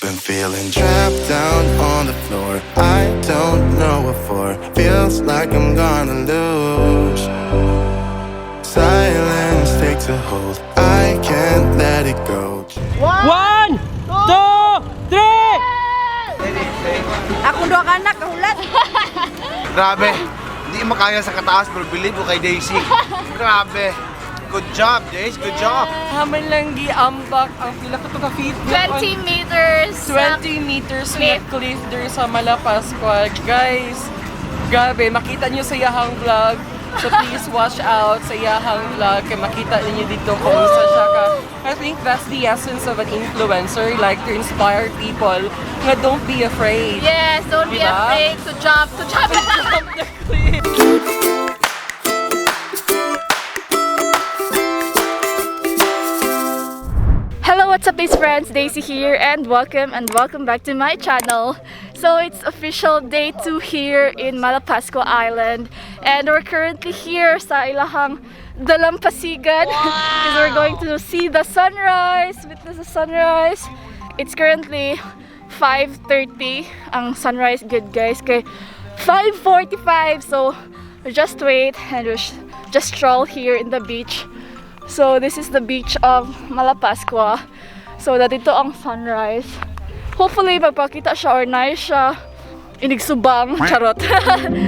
Been feeling trapped down on the floor. I don't know what for. Feels like I'm gonna lose. Silence takes a hold. I can't let it go. One, two, three! Akong duha ka anak, kahulat. Grabe. Hindi makaya sa kataas pero believe ko kay Daisy. Grabe. Good job, Daisy. Good job. Haman lang giambak ang pila ka to ka feet. 20 meters. 20 meters na cliff there sa Malapascua. Guys, grabe, makita nyo sa iyahang vlog. So please watch out sa iyahang vlog kay makita ninyo dito kung unsa siya ka. I think that's the essence of an influencer, like to inspire people nga don't be afraid. Yes, don't be Diba? Afraid to jump. To jump. Jump the cliff. Hello, what's up, best friends? Daisy here, and welcome back to my channel. So it's official day 2 here in Malapascua Island, and we're currently here sa ilahang dalampasigan because we're going to see the sunrise, witness the sunrise. It's currently 5:30 ang sunrise, good guys, kay 5:45, so we just wait and we just stroll here in the beach. So this is the beach of Malapascua. So that ito ang sunrise. Hopefully magpakita siya or nice siya. Inigsubang. Charot.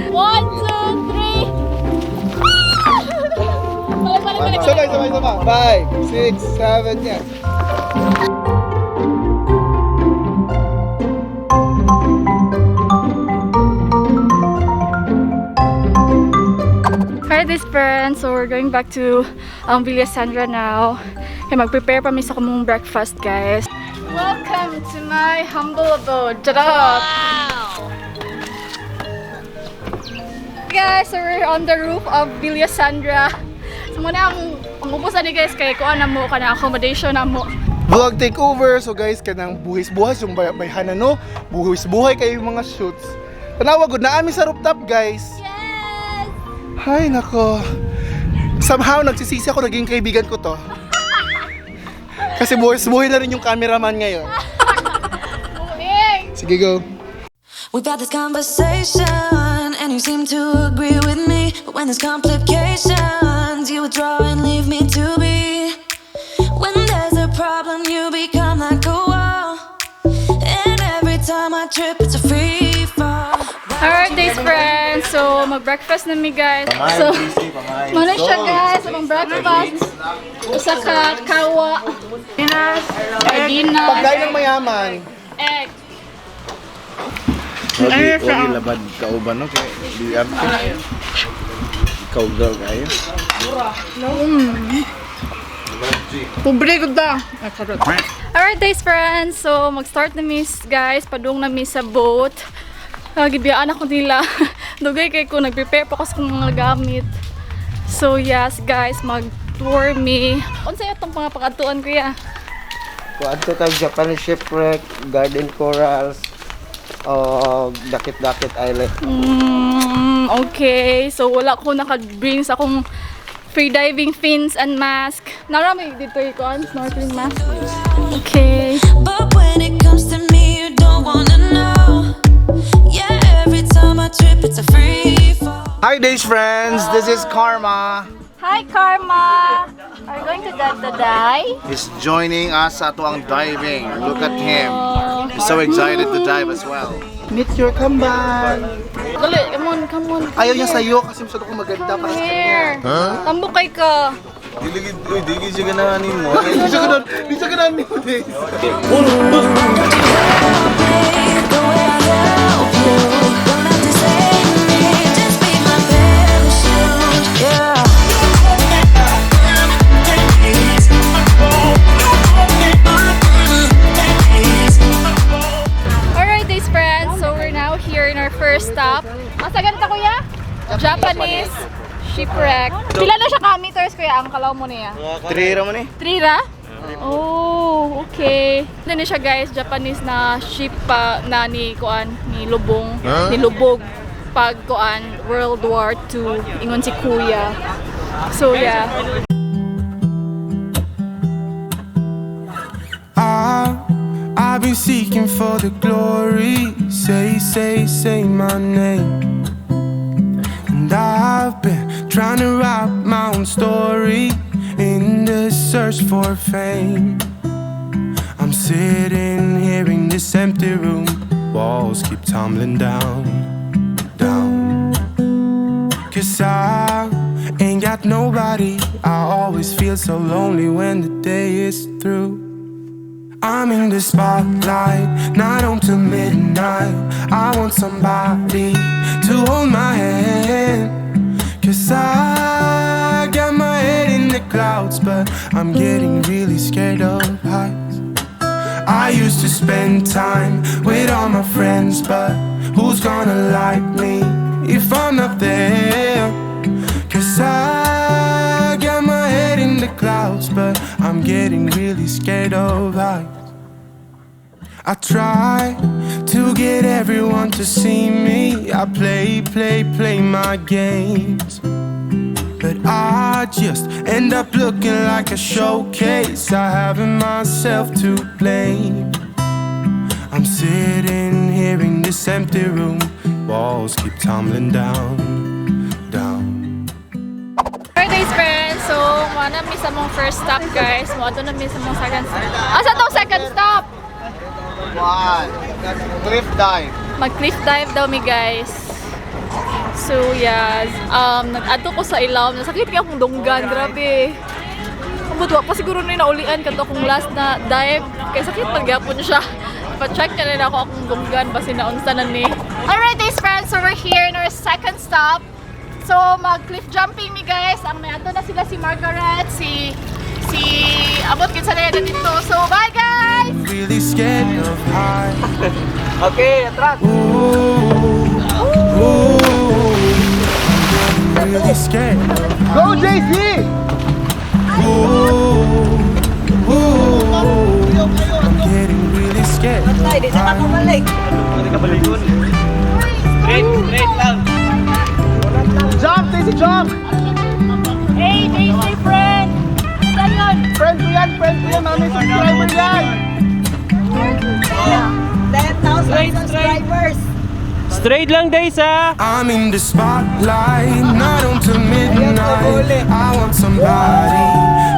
One, two, three. Balik, balik, balik. Sabay, sabay, sabay. 5, 6, 7, yan. Hi, this friends. So we're going back to Villa Sandra now. Kaya mag-prepare pa mi sa kamong breakfast, guys. Welcome to my humble abode. Charot! Wow! Guys, so we're on the roof of Villa Sandra. So muna ang ubusan ni guys kay kuan na mo kana accommodation na mo. Vlog takeover. So guys, kanang buhis-buhay yung bayhana no. Buhis-buhay kayo yung mga shoots. Tanawa gud naa mi sa rooftop, guys. Yes! Hay nako. Somehow nagsisisi ako naging kaibigan ko to. Kasi buhis-buhay na rin yung cameraman ngayon. Moving! Sige, go. We've had this conversation, and you seem to agree with me. But when there's complications, you withdraw and leave me to be. When there's a problem, you become like a wall. And every time I trip, it's a free fall. Alright, days friends. So, mag-breakfast na mi, guys. So, mano siya, guys, among breakfast. Usa ka kawa. Sardinas. Pagkain ng mayaman. Egg. Wagi, wagi labad kauban no kay di arte. Ikaw daw kayo. Pobre gud da. Alright, days friends. So, mag-start na mi, guys. Padung na mi sa boat. Gibiyaan ako nila. Dugay kay ko nag-prepare pa ko sa akong mga gamit. So, yes, guys, mag-tour mi. Unsa atong mga pakadtuan, kuya? Kuadto tag Japanese shipwreck, garden corals, o Dakit-Dakit Island. Okay. So, wala ko naka-bring sa akong free diving fins and mask. Narami dito yung snorkeling mask. Okay. But when it comes to me, you don't wanna know. Yeah, every time I trip, it's a free fall. Hi Days friends, this is Karma. Hi, Karma! Are you going to dive the die? He's joining us sa atuang diving. Look at him. He's so excited to dive as well. Meet your kambal. Dali, come on, come on. Ayaw niya sa'yo kasi masyado kong maganda para sa kanya. Here. Tambok kay ka. Dili uy, dili siya ganahan nimo. Di siya ganun. Di siya ganun ni Days. The way I help you, don't have to save me, just be my parachute. Yeah. Alright, days friends. So, we're now here in our first stop. Asa ganito, kuya? Japanese shipwreck. Pila na siya ka meters, kuya? Ang kalaw mo niya? 3 ra man eh. 3 ra? Oh, okay. Ano na siya guys, Japanese na ship pa na ni kuan ni lubong, ni lubog pag kuan World War II ingon si kuya. So yeah. I I've been seeking for the glory. Say, say, say my name. And I've been trying to write my own story in the search for fame. I'm sitting here in this empty room. Walls keep tumbling down, down. 'Cause I ain't got nobody. I always feel so lonely when the day is through. I'm in the spotlight, not on till midnight. I want somebody to hold my hand. 'Cause I got my head in the clouds, but I'm getting really scared of heights. I used to spend time with all my friends, but who's gonna like me if I'm not there? 'Cause I got my head in the clouds, but I'm getting really scared of heights. I try to get everyone to see me. I play, play, play my games. But I just end up looking like a showcase. I having myself to blame. I'm sitting here in this empty room. Walls keep tumbling down, down. Alright guys, friends, so mo na mi sa among first stop, guys. Mo na mi sa among second stop. Asa tong second stop? One. Cliff dive. Mag cliff dive daw mi, guys. So yeah, nag-adto ko sa ilawom. Nasakit kay akong dunggan, grabe. Ambot wa pa siguro ni naulian kadto akong last na dive. Kay sakit man gyapon siya. Pa-check na nila ako akong dunggan basin naunsa na ni. Alright guys, friends, so we're here in our second stop. So mag cliff jumping mi, guys. Ang may adto na sila si Margaret, si abot kinsa na dito. So bye, guys. Really scared of heights. Okay, atras! Ooh, ooh, I'm getting really scared of Go, JC! Ooh, ooh, I'm getting really scared of heights. Straight, straight lang! Jump, Daisy, jump! Hey, Daisy friend! Saan yun? Friend ko yan, mami, subscriber yan! Straight, straight! Straight lang, Days, ha! I'm in the spotlight, not until midnight. I want somebody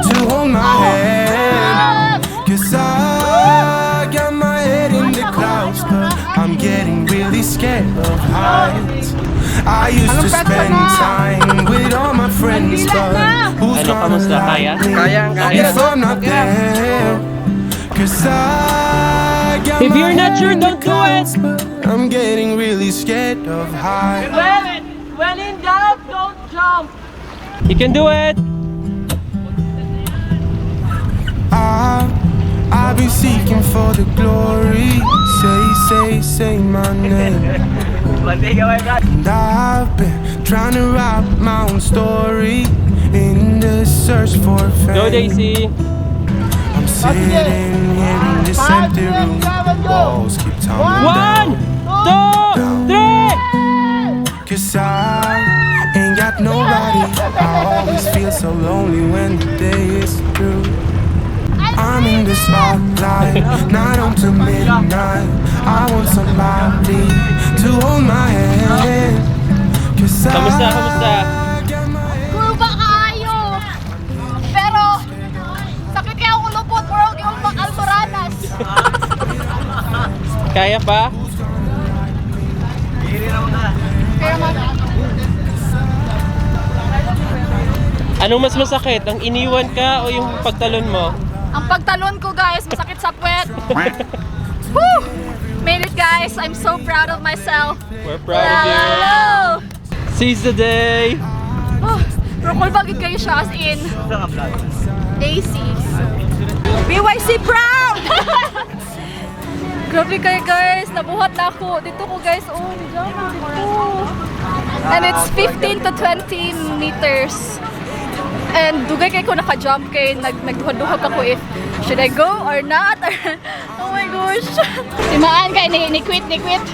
to hold my hand. 'Cause I got my head in the clouds, but I'm getting really scared of heights. I used to spend time with all my friends, but who's Ano, gonna kamusta? Kaya? like me Kaya, kaya. if I'm not there? 'Cause I got If my you're not head sure, in the don't do it. Clouds, but I'm getting really scared of heights. When in doubt, don't jump! You can do it! I've been seeking for the glory. Say, say, say my name. And I've been trying to write my own story in the search for fame. Go, Daisy! I'm sitting here in this 5, empty 6, room. 7, go! Walls keep tumbling One, down. two, three! 'Cause I ain't got nobody. I always feel so lonely when the day is through. I'm in the spotlight, not until midnight. I want somebody to hold my hand. 'Cause Kamusta, kamusta? I got my Kulba kaayo! Pero, sakit kaya akong lupot, bro. Yung mag-almoranas. Kaya pa? Kaya man, Anong mas masakit? Ang iniwan ka o yung pagtalon mo? Ang pagtalon ko, guys, masakit sa puwet. Woo! Made it, guys. I'm so proud of myself. We're proud of you. Hello! Seize the day! Oh, pero kulba gid kayo siya, as in. Daisy. BYC proud! Grabe kayo, guys, nabuhat na ako. Dito ko, guys, oh, jump dito. And it's 15 to 20 meters. And dugay kay ko naka-jump kay nagduha-duha pa ko if should I go or not. Oh my gosh. Simaan kay ni quit ni quit.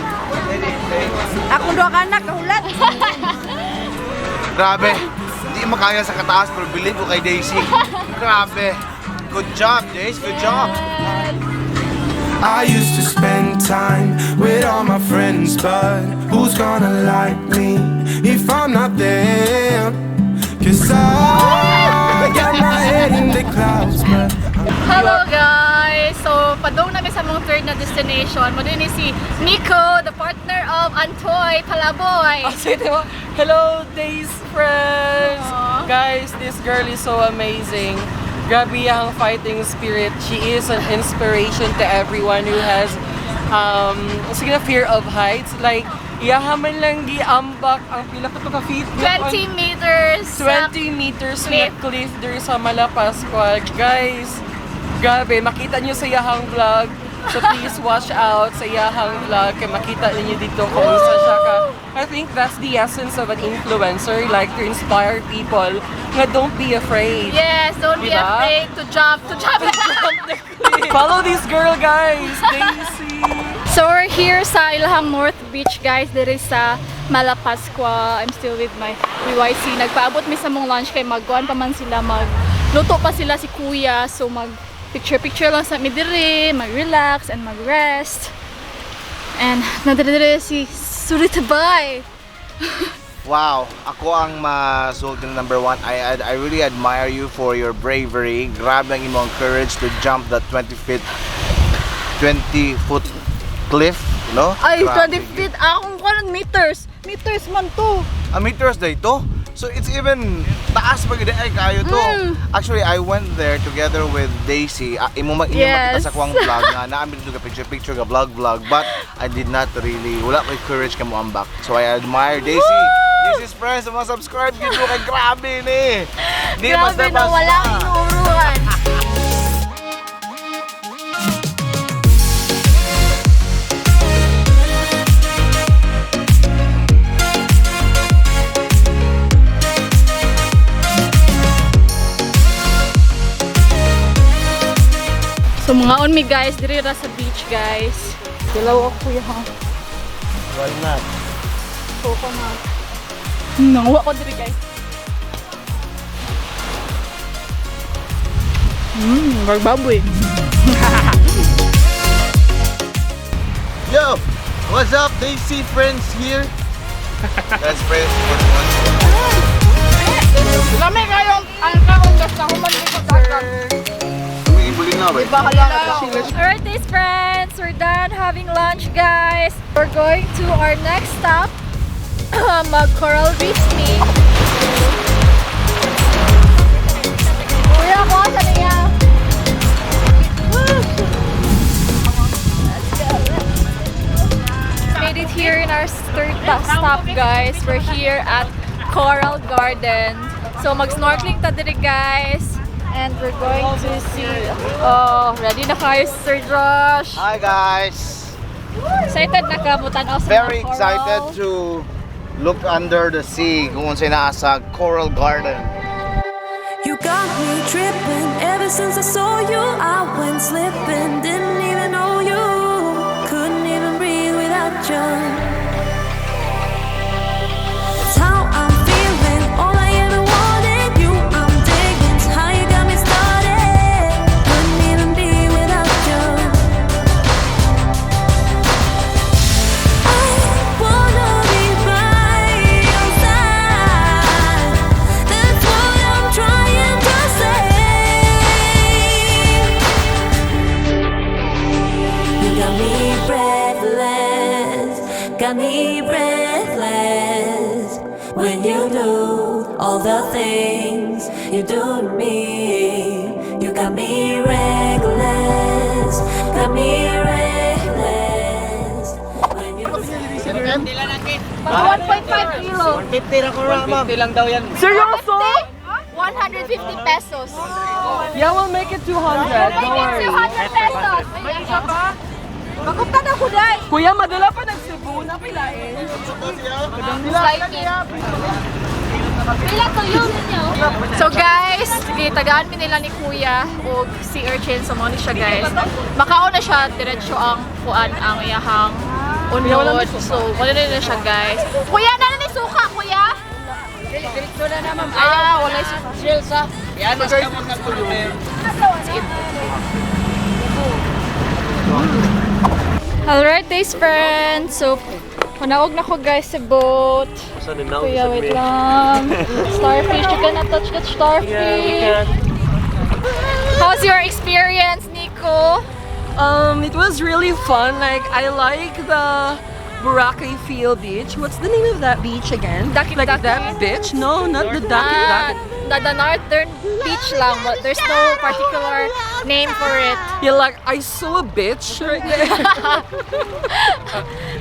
Akong duha ka anak, kahulat. Grabe. Hindi makaya sa kataas pero believe ko kay Daisy. Grabe. Good job, Daisy. Good job. I used to spend time with all my friends, but who's gonna like me if I'm not there? 'Cause I got my head in the clouds, but Hello guys! So, padong namin sa among third na destination. Mao ni si Nico, the partner of Antoy Palaboy. Kasi diba, hello Days friends! Aw. Guys, this girl is so amazing. Grabe ang fighting spirit. She is an inspiration to everyone who has sige na, fear of heights. Like, iyaha man lang giambak ang pila ka to ka feet. 20 meters. 20 meters na cliff there sa Malapascua. Guys, grabe, makita nyo sa iyahang vlog. So please watch out sa iyahang vlog kay makita ninyo dito kung unsa siya ka. I think that's the essence of an influencer, like to inspire people nga don't be afraid. Yes, don't be Diba? Afraid to jump, to jump. Jump the cliff. Follow this girl, guys! Daisy! So we're here sa Ilahang North Beach, guys. Diri sa Malapascua. I'm still with my BYC. Nagpaabot mi sa among lunch kay magkuan pa man sila, magluto pa sila si Kuya. So mag picture picture lang sa mi diri, mag-relax and mag-rest. And nadiri si Suritabay. Wow, ako ang masulti na number one. I really admire you for your bravery. Grabe ang imong courage to jump that 20 feet 20-foot cliff, no? Ay, Grabe. 20 feet. Akong kuan meters. Meters man to. Ah, meters na ito. So it's even taas pag ay kayo to. Actually, I went there together with Daisy. Ah, imo makita sa kuang vlog nga naa mi dito ka picture picture ka vlog vlog, but I did not really, wala may courage ka mo ambak. So I admire Daisy. Daisy's friends, mga subscribe gyud mo kay grabe ni. Di Grabe basta no, basta. wala inuuruhan. So mga on me guys, diri ra sa beach, guys. Dilaw ako, kuya, ha. Why not? Coconut. Nanguha ko diri, guys. Baboy. Yo, what's up? Daisy friends here. That's friends for one. Lami kayong ang kaon basta human ko dagat. Ibulin na ba? Bahala ka. Alright, these friends, we're done having lunch, guys. We're going to our next stop, mag Coral Reefs me. Kuya ko, sa niya. Let's go, let's go. Made it here in our third stop, guys. We're here at Coral Garden. So, mag-snorkeling ta diri, guys. And we're going to see. Oh, ready na kayo, Sir Josh. Hi guys. Excited na ka, butan-aw sa Very mga coral. excited to look under the sea kung unsay naa sa Coral Garden. You got me tripping ever since I saw you. I went slipping, didn't even know you. Couldn't even breathe without you. It's how I'm feeling, all I ever wanted. You, I'm digging. It's how you got me started. Couldn't even be without you. I wanna be by your side. That's what I'm trying to say. You got me breathless, got me breathless. When you do all the things you do to me, you got me reckless, got me reckless. When you 1.5 kilo. 150 lang daw yan. Seryoso? 150 pesos. Yeah, we'll make it 200. Don't Make it worry. 200 pesos. Magupta na ko dai. Kuya, madala pa ng Cebu. Napilain. Pila to yun ninyo. So guys, gitagaan mi nila ni Kuya og sea urchin, so mao ni siya, guys. Makaon na siya diretso ang kuan ang iyahang unod. So wala na siya, guys. Kuya, na ni suka, kuya. Diretso na naman. Ah, wala suka. Shells ah. Yan, Let's eat. Alright, days friends. So, panaog na ko, guys, sa boat. Kuya, wait lang. Starfish, you cannot touch that starfish. How's your experience, Nico? It was really fun. Like, I like the Boracay Feel Beach. What's the name of that beach again? Dakit Like Dakit? that beach? No, not the Dakit Ah, Dakit. the northern beach lang, but there's no particular name for it. Yeah, like I saw a bitch right there.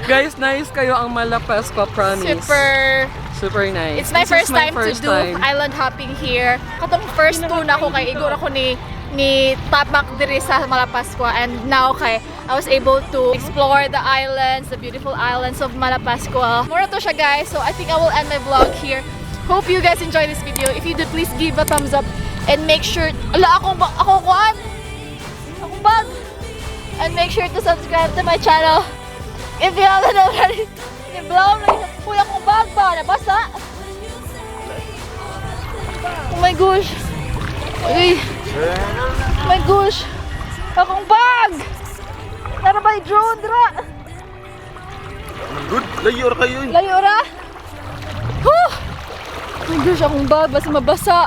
Guys, nice kaayo ang Malapascua, promise. Super. Super nice. It's my This is first my time first to do time. island hopping here. Katong first two na ako kay igo ra ko ni tapak diri sa Malapascua and now kay I was able to explore the islands, the beautiful islands of Malapascua. Mao ra to siya, guys. So I think I will end my vlog here. Hope you guys enjoy this video. If you do, please give a thumbs up and make sure, ala, akong kuan. Akong bag. And make sure to subscribe to my channel. If you haven't already. I-blow na. Uy, akong bag ba? Nabasa. Oh my gosh. Uy. Oh my gosh. Akong bag! Naa ba drone dira? Good, layo ra kaayo eh. Layo ra. Huh! Oh my gosh, akong bag. Basta mabasa.